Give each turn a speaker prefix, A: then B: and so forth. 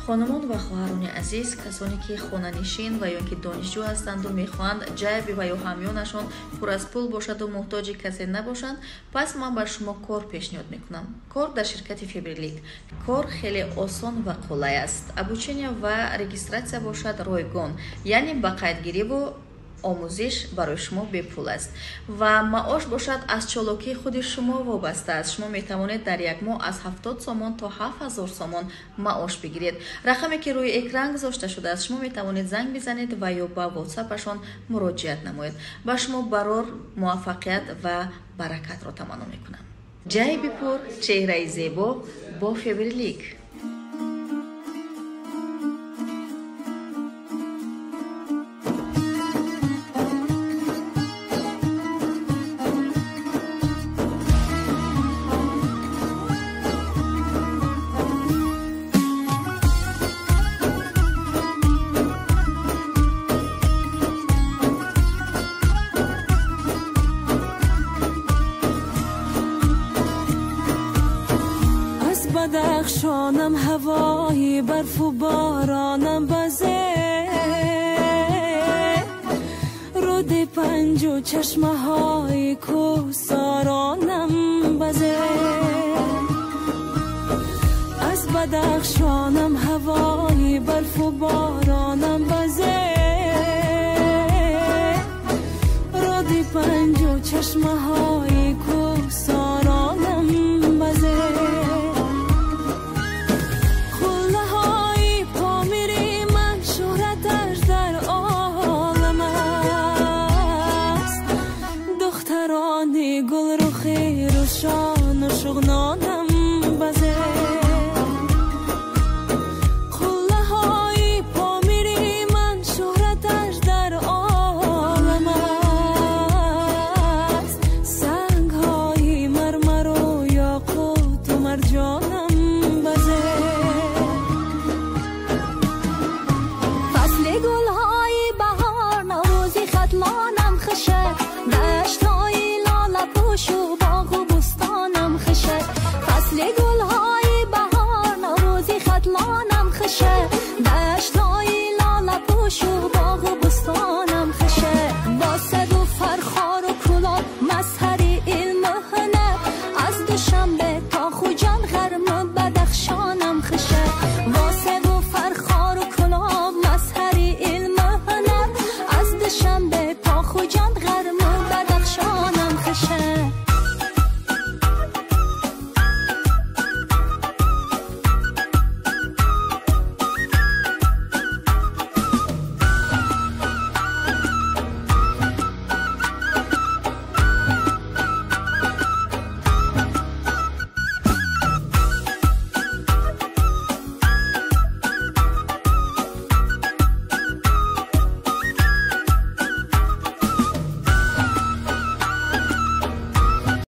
A: Хонумон ва хоҳарони азиз, касоне ки хонанишин ва ё ки донишҷӯ ҳастанду мехоҳанд ҷайби ва ё ҳамёнашон пур аз пул бошаду муҳтоҷи касе набошанд, пас ман ба шумо кор пешниҳод мекунам. Кор дар ширкати Фаберлик. Кор хеле осон ва қулай аст. Обучение ва регистрация бошад ройгон, яъне ба қайдгириву омӯзиш барои шумо бепул аст ва маош бошад аз чолокии худи шумо вобаста аст. Шумо метавонед дар як моҳ аз 70 сомон то 7000 сомон маош бигиред. Рақаме ки рӯи экран гузошта шудааст, шумо метавонед занг бизанед ва ё ба ватсапашон муроҷиат намоед. Ба шумо барор, муваффақият ва баракатро таманно мекунам. Ҷайби пур, чеҳраи зебо бо Фаберлик.
B: Бадахшонам ҳавои барфу боронам базе, руди панҷу чашмаҳои кӯҳсоронам базе. Аз Бадахшонам ҳавои барфу боронам базе, руди панҷу чашмаҳои кӯҳсоронам базе. Гулрухи рӯшону шуғнонам